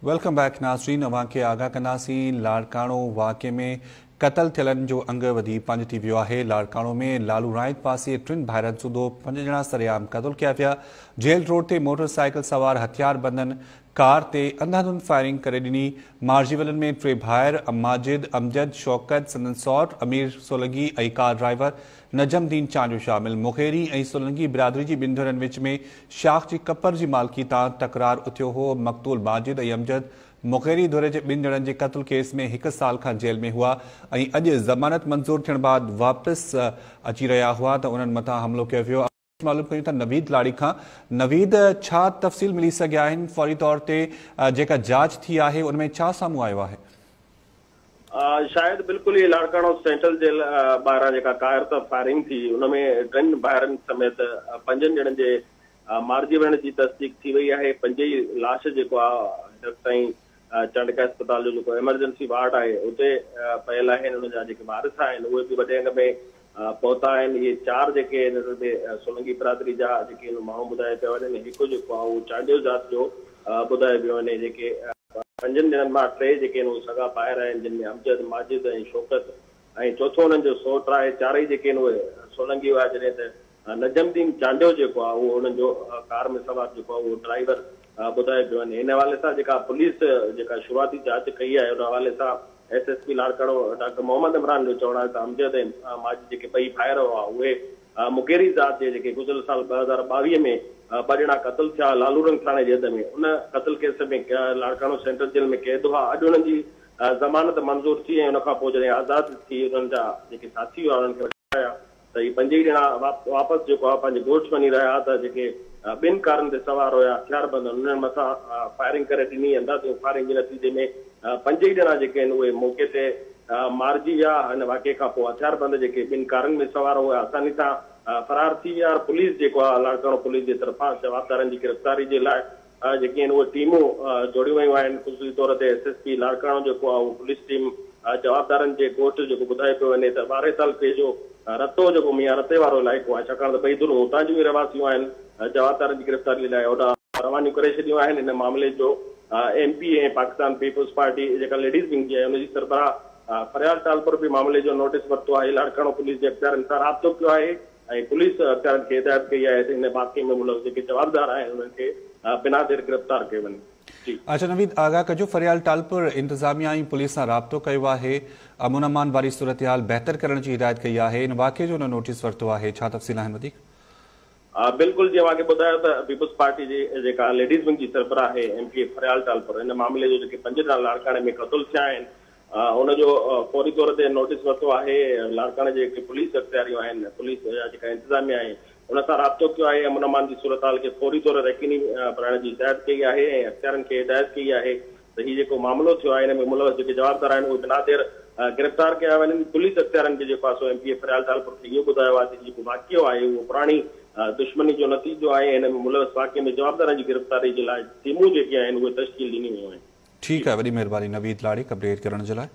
Welcome back ناظرين، اوهان کي آگاهه ڪنداسين لاڙڪاڻو واقعي ۾ قتل ٿيلن جو انگ وڌي پنج ٿي ويو آهي. لاڙڪاڻو ۾ لالو رائت پاسي ٽن ڀائرن سوڌو پنج ڄڻا سرعام قتل ڪيا ويا. جيل روڊ تي موٽر سائيڪل سوار هٿيار بندن ڪار تي انڌاڌند فائرنگ ڪري ڏني. مارجي ولن ۾ ٽي ڀائر ماجد، امجد، شوڪت، سندن سئوٽ امير سولنگي ۽ ڪار ڊرائيور نجم الدين چانڊيو شامل. مغيري ۽ سولنگي برادري جي ٻن ڌرين وچ ۾ شاخ جي ڪپر جي مالڪي تان تڪرار اٿيو هو. مقتول ماجد ۽ امجد مغيري ڌر جي ٻن ڄڻن جي قتل ڪيس ۾ هڪ سال کان جيل ۾ هئا ۽ اڄ ضمانت منظور ٿيڻ بعد واپس، ا، اچي رهيا هئا ته انهن مٿان حملو ڪيو ويو. معلوم ڪيون ٿا نويد لاڙي کان. نويد، ڇا تفصيل ملي سگهيا آهن؟ فوري طور تي، ا، جيڪا جاچ ٿي آهي، ان ۾ ڇا سامهون آيو آهي؟ ا، شايد بلڪل ئي لاڙڪاڻو سينٽرل جيل، ا، ٻاهران جيڪا ڪائر تان فائرنگ ٿي، ان ۾ ٽن ڀائرن سميت، ا، پنجن ڄڻن جي، ا، مارجي ويڻ جي تصديق ٿي وئي آهي. پنجئي لاش جيڪو آهي، هن وقت تائين، ا، چانڊڪا اسپتال جو جيڪو ايمرجنسي وارڊ آهي، اتي، ا، پيل آهن. ان جا جيڪي وارث آهن، اهي به وڏي انگ ۾، ا، پهتا آهن. اهي چار جيڪي هن وقت تي، ا، سولنگي برادري جا جيڪي هن ماڻهو ٻڌايا پيا وڃن، هڪ جيڪو آهي، اهو چانڊيو ذات جو، ا، ٻڌايو پيو وڃي. جيڪي، ا، پنجن ڄڻن مان ٽي جيڪي آهن، اهي سڳا ڀائر آهن، جن ۾ امجد، ماجد ۽ شوڪت ۽ چوٿون انهن جو سوٽ آهي. چارئي جيڪي آهن، اهي سولنگي هئا، جڏهن ته، ا، نجم الدين چانڊيو جيڪو آهي، اهو انهن جو، ا، ڪار ۾ سوار جيڪو آهي، اهو ڊرائيور، ا، ٻڌايو پيو وڃي. هن حوالي سان جيڪا پوليس، ا، جيڪا شروعاتي جاچ ڪئي آهي، ان حوالي سان ايس ايس پي لاڙڪاڻو ڊاڪٽر محمد عمران جو چوڻ آهي ته امجد ۽، ا، ماجد جيڪي ٻئي ڀائر هئا، اهي، ا، مغيري ذات جي، جيڪي گذريل سال ٻه هزار ٻاويهه ۾، ا، ٻه ڄڻا قتل ٿيا لالو رنگ ٿاڻي جي حد ۾. ان قتل ڪيس ۾، ا، لاڙڪاڻو سينٽرل جيل ۾ قيد هئا. اڄ انهن جي، ا، ضمانت منظور ٿي ۽ ان کان پوءِ جڏهن آزاد ٿي، انهن جا جيڪي ساٿي هئا، انهن کي وٺايا ته هي پنجئي ڄڻا واپ-، واپس جيڪو آهي، پنهنجي ڳوٺ وڃي رهيا ها ته جيڪي، ا، ٻن ڪارن تي سوار هيا، هٿياربند، انهن مٿان، ا، فائرنگ ڪري ڏني. انداز فائرنگ جي نتيجي ۾، ا، پنجئي ڄڻا جيڪي آهن، اهي موقعي تي، ا، مارجي ويا. هن واقعي کان پوءِ هٿياربند جيڪي ٻن ڪارن ۾ سوار هئا، آساني سان، ا، فرار ٿي ويا. پوليس جيڪو آهي، لاڙڪاڻو پوليس جي طرفان جوابدارن جي گرفتاري جي لاءِ، ا، جيڪي آهن، اهي ٽيمون، ا، جوڙيون ويون آهن. خصوصي طور تي ايس ايس پي لاڙڪاڻو جيڪو آهي، اهو پوليس ٽيم، ا، جوابدارن جي ڳوٺ جيڪو ٻڌايو پيو وڃي ته ٻارهين تعلقي جو، ا، رتو جيڪو ميان رتي وارو علائقو آهي، ڇاڪاڻ ته ٻئي ڌرون هتان جون ئي رهواسيون آهن، ا، جوابدارن جي گرفتاري لاءِ هوڏانهن روانيون ڪري ڇڏيون آهن. هن معاملي جو، ا، ايم پي اي ۽ پاڪستان پيپلز پارٽي جيڪا ليڊيز ونگ جي آهي، ان جي سربراهه، ا، فريال ٽالپر به معاملي جو نوٽيس ورتو آهي. لاڙڪاڻو پوليس جي اختيارين سان رابطو ڪيو آهي ۽ پوليس اختيارين کي هدايت ڪئي آهي ته هن واقعي ۾ ملوث جيڪي جوابدار آهن، انهن کي، ا، بنا دير گرفتار ڪيو وڃي. جي. اچھا نويد، آگاهه ڪجو، فريال ٽالپر انتظاميا ۽ پوليس سان رابطو ڪيو آهي، امن امان واري صورتحال بهتر ڪرڻ جي هدايت ڪئي آهي، ان واقعي جو هن نوٽيس ورتو آهي، ڇا تفصيل آهن وڌيڪ؟ آ، بلڪل، جيئن اوهان کي ٻڌايو ته پيپلز پارٽي جي جيڪا ليڊيز ونگ جي سربراهه آهي، ايم پي اي فريال ٽالپر، هن معاملي جو جيڪي پنج ڄڻا لاڙڪاڻي ۾ قتل ٿيا آهن، آ، ان جو، آ، فوري طور تي نوٽيس ورتو آهي. لاڙڪاڻي جي جيڪي پوليس اختياريون آهن، پوليس جا جيڪا انتظاميا آهي، ان سان رابطو ڪيو آهي. امن امان جي صورتحال کي فوري طور تي يقيني، آ، بڻائڻ جي هدايت ڪئي آهي ۽ اختيارين کي هدايت ڪئي آهي ته هي جيڪو معاملو ٿيو آهي، هن ۾ ملوث جيڪي جوابدار آهن، اهي بنا دير، آ، گرفتار ڪيا وڃن. پوليس اختيارين کي جيڪو آهي، سو ايم پي اي فريال ٽالپر کي اهو ٻڌايو آهي ته جيڪو واقعو آهي، اهو پراڻي، آ، دشمني جو نتيجو آهي. هن ۾ ملوث واقعي ۾ جوابدارن جي گرفتاري جي لاءِ ٽيمون جيڪي آهن، اهي تشڪيل ڏنيون ويون آهن. ٺيڪ آهي، وڏي مهرباني نويد لاڙي اپڊيٽ ڪرڻ جي لاءِ.